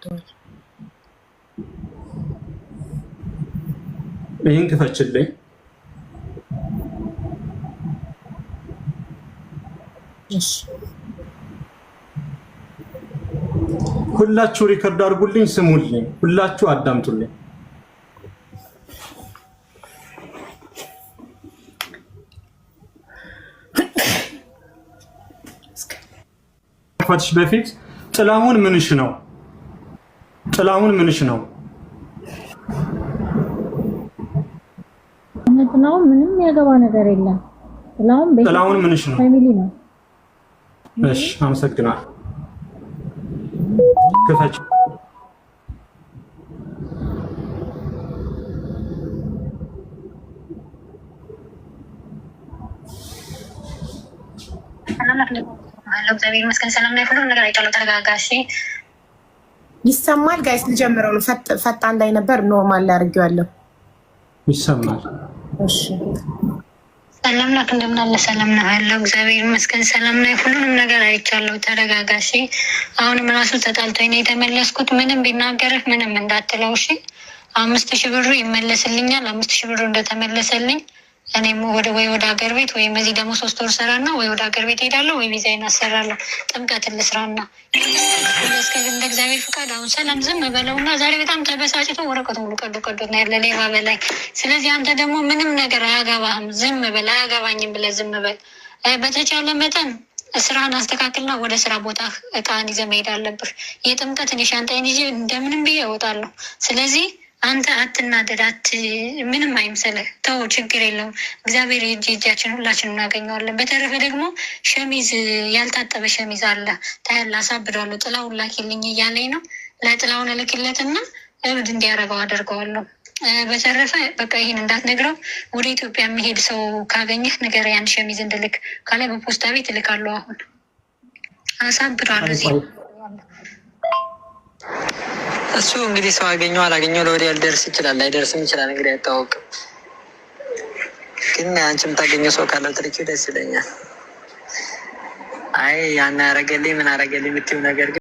ገብተዋል። ይህን ክፈችልኝ። እሺ። ሁላችሁ record አድርጉልኝ፣ ስሙልኝ፣ ሁላችሁ አዳምጡልኝ። ከመክፈትሽ በፊት ጥላሁን ምንሽ ነው? ጥላሁን ምንሽ ነው? ጥላሁን ምንም ያገባ ነገር የለም። ጥላሁን ጥላሁን ምንሽ ነው? Family ነው። እሺ፣ አመሰግናለሁ። ክፈች። እግዚአብሔር ይመስገን ሰላም ላይ ሁሉም ነገር አይቻለሁ። ተረጋጋ። እሺ ይሰማል guys? ልጀምረው ነው። ፈጣን ላይ ነበር፣ normal ላይ አድርጌዋለሁ። ይሰማል። እሺ። ሰላም ናት። እንደምን አለ? ሰላም ነው ያለው። እግዚአብሔር ይመስገን ሰላም ላይ ሁሉንም ነገር አይቻለሁ። ተረጋጋ። እሺ። አሁንም ራሱ ተጣልቶኝ ነው የተመለስኩት። ምንም ቢናገርህ ምንም እንዳትለው እሺ። 5,000 ብሩ ይመለስልኛል። 5,000 ብሩ እንደተመለሰልኝ እኔም ወደ ወይ ወደ ሀገር ቤት ወይም እዚህ ደግሞ 3 ወር ሰራና ወይ ወደ ሀገር ቤት ሄዳለሁ ወይ ቪዛዬን አሰራለሁ። ጥምቀትን ልስራና እንደ እግዚአብሔር ፍቃድ አሁን ሰላም ዝም በለውና ዛሬ በጣም ተበሳጭቶ ወረቀቱ ሙሉ ቀዶ ቀዶ ነው ያለ ሌባ በላይ። ስለዚህ አንተ ደግሞ ምንም ነገር አያገባህም፣ ዝም በል። አያገባኝም ብለህ ዝም በል። በተቻለ መጠን ስራህን አስተካክልና ወደ ስራ ቦታ እቃህን ይዘህ መሄድ አለብህ። የጥምቀትን የሻንጣዬን ይዤ እንደምንም ብዬ እወጣለሁ። ስለዚህ አንተ አትናደድ፣ ምንም አይምሰልህ፣ ተው፣ ችግር የለውም። እግዚአብሔር የእጅ እጃችን ሁላችን እናገኘዋለን። በተረፈ ደግሞ ሸሚዝ፣ ያልታጠበ ሸሚዝ አለ ታያለህ፣ አሳብደዋለሁ። ጥላውን ላኪልኝ እያለኝ ነው። ለጥላውን እልክለትና እብድ እንዲያደርገው አደርገዋለሁ። በተረፈ በቃ ይህን እንዳትነግረው። ወደ ኢትዮጵያ የሚሄድ ሰው ካገኘህ ንገረኝ፣ ያን ሸሚዝ እንድልክ ካላይ በፖስታ ቤት እልካለሁ። አሁን አሳብደዋለሁ እዚህ። እሱ እንግዲህ ሰው አገኘው አላገኘው ለወዲያ ሊደርስ ይችላል፣ ላይደርስም ይችላል። እንግዲህ አይታወቅም። ግን አንቺ የምታገኘው ሰው ካለ ትልኪው ደስ ይለኛል። አይ ያን አረገልኝ ምን አረገልኝ የምትይው ነገር ግን